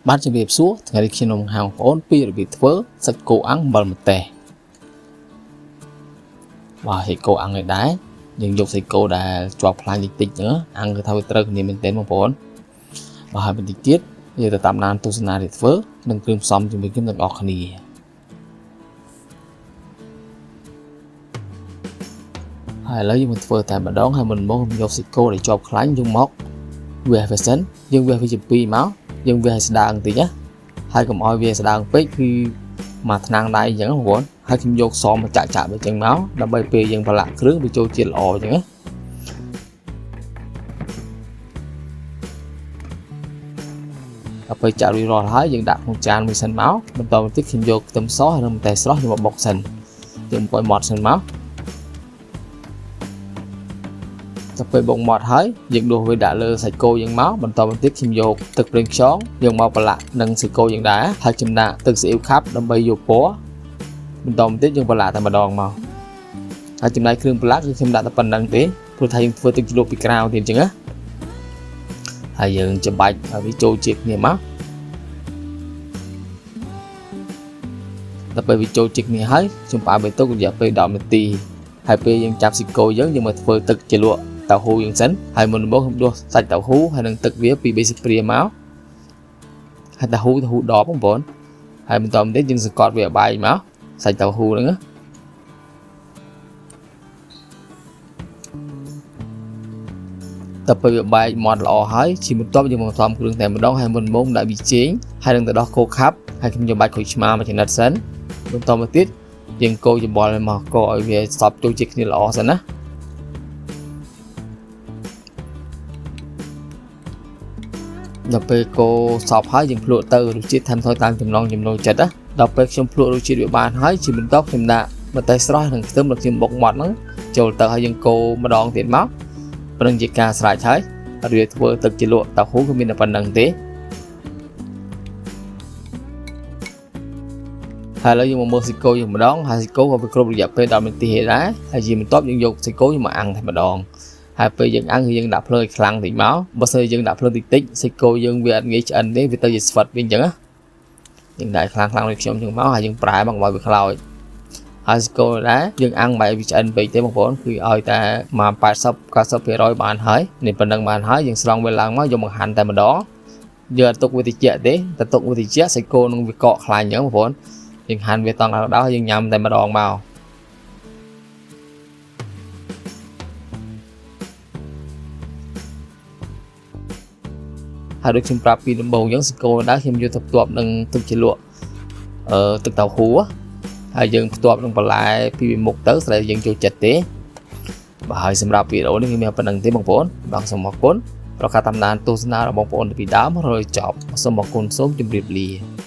បាទជំរាបសួរថ្ងៃនេះខ្ញុំនឹងបង្ហាញបងប្អូនពីរបៀបធ្វើសាច់គោអាំងអំបិលម្ទេសបាទសាច់គោអាំងនេះដែរយើងយកសាច់គោដែលជាប់ខ្លាញ់តិចតិចហ្នឹងអាំងគឺថាវាត្រូវគ្នាមែនទែនបងប្អូនបាទហើយបន្តិចទៀតយើងទៅតាមដានទស្សនារៀបធ្វើនិងគ្រឿងផ្សំជាមួយខ្ញុំទាំងអស់គ្នាហើយឥឡូវយើងមកធ្វើតែម្ដងហើយមុនមកខ្ញុំយកសាច់គោដែលជាប់ខ្លាញ់យកមកវះវាសិនយើងវះវាជាពីរមកយើងវះឲ្យស្ដើងតិចណាហើយកុំឲ្យវាស្ដើងពេកគឺមកថ្នាំងដៃអញ្ចឹងបងប្អូនហើយខ្ញុំយកសមមកចាក់ចាក់វាអញ្ចឹងមកដើម្បីពេលយើងប្រឡាក់គ្រឿងវាចូលជាតិល្អអញ្ចឹងណាដល់ពេលចាក់រួចរាល់ហើយយើងដាក់ក្នុងចានមួយសិនមកបន្តមកទៀតខ្ញុំយកខ្ទឹមសហើយនិងម្ទេសស្រស់យកមកបុកសិនយើងបុកឲ្យម៉ត់សិនមកដល់ពេលបុកម៉ត់ហើយយើងដួសវាដាក់លើសាច់គោយើងមកបន្តមកទៀតខ្ញុំយកទឹកប្រេងខ្យងយកមកប្រឡាក់នឹងសាច់គោយើងដែរហើយចំណាក់ទឹកស៊ីអ៊ីវខាប់ដើម្បីយកពណ៌បន្តមកទៀតយើងប្រឡាក់តែម្ដងមកហើយចំណែកគ្រឿងប្រឡាក់គឺខ្ញុំដាក់តែប៉ុណ្្នឹងទេព្រោះថាយើងធ្វើទឹកជ្រលក់ពីក្រៅទៀតអញ្ចឹងណាហើយយើងច្បាច់ឲ្យវាចូលជាតិគ្នាមកដល់ពេលវាចូលជាតិគ្នាហើយខ្ញុំផ្អាកវាទុករយៈពេល10នាទីហើយពេលយើងចាប់សាច់គោយើងយើងមកធ្វើទឹកជ្រលក់តៅហ៊ូយើងសិនហើយមុនដំបូងខ្ញុំដួសសាច់តៅហ៊ូហើយនឹងទឹកវាពី3ស្ព្រាមកហើយតៅហ៊ូតៅហ៊ូដបបងប្អូនហើយបន្តមកទៀតយើងសង្កត់វាឲ្យបែកមកសាច់តៅហ៊ូហ្នឹងណាដល់ពេលវាបែកមាត់ល្អហើយជាបន្ទាប់យើងមកផ្សំគ្រឿងតែម្ដងហើយមុនដំបូងដាក់ប៊ីចេងហើយនឹងទៅដោះគោខាប់ហើយខ្ញុំយកបាច់ក្រូចឆ្មាមួយចំណិតសិនបន្តមកទៀតយើងកូរច្បល់ឲ្យមកកូរឲ្យវាសព្វចូលជាតិគ្នាល្អសិនណាដល់ពេលកូរសព្វហើយយើងភ្លក់ទៅរសជាតិថែមថយតាមចំណង់ចំណូលចិត្តណាដល់ពេលខ្ញុំភ្លក់រសជាតិវាបានហើយជាបន្ទាប់ខ្ញុំដាក់ម្ទេសស្រស់និងខ្ទឹមដែលខ្ញុំបុកម៉ត់ហ្នឹងចូលទៅហើយយើងកូរម្ដងទៀតមកប៉ុណ្្នឹងជាការស្រេចហើយរបៀបធ្វើទឹកជ្រលក់តៅហ៊ូគឺមានតែប៉ុណ្្នឹងទេហើយឥឡូវយើងមកមើលសាច់គោយើងម្ដងហើយសាច់គោក៏វាគ្រប់រយៈពេល10នាទីដែរហើយជាបន្ទាប់យើងយកសាច់គោយើងមកអាំងតែម្ដងហើយពេលយើងអាំងគឺយើងដាក់ភ្លើងឲ្យខ្លាំងតិចមកបើសិនយើងដាក់ភ្លើងតិចតិចសាច់គោយើងវាអត់ងាយឆ្អិនទេវាទៅជាស្វិតវិញអញ្ចឹងណាយើងដាក់ខ្លាំងខ្លាំងដូចខ្ញុំអញ្ចឹងមកហើយយើងប្រែមកកុំឲ្យវាខ្លោចហើយសាច់គោដែរយើងអាំងមិនឲ្យវាឆ្អិនពេកទេបងប្អូនគឺឲ្យតែមក80 90%បានហើយនេះប៉ុណ្្នឹងបានហើយយើងស្រង់វាឡើងមកយកមកហាន់តែម្ដងយើងអត់ទុកវាតិចទេតែទុកវាតិចសាច់គោនឹងវាកកខ្លាញ់អញ្ចឹងបងប្អូនយើងហាន់វាតង់ដល់យើងញ៉ាំតែម្ដងមកហើយដូចខ្ញុំប្រាប់ពីដំបូងអញ្ចឹងសាច់គោដែរខ្ញុំយកទៅផ្ទាប់នឹងទឹកជ្រលក់ទឹកតៅហ៊ូហើយយើងផ្ទាប់នឹងបន្លែពីមុខទៅស្រីយើងចូលចិត្តទេបាទហើយសម្រាប់វីដេអូនេះគឺមានប៉ុណ្្នឹងទេបងប្អូនបាទសូមអរគុណប្រកាសតាមដានទស្សនារបស់បងប្អូនពីដើមរហូតចប់សូមអរគុណសូមជម្រាបលា។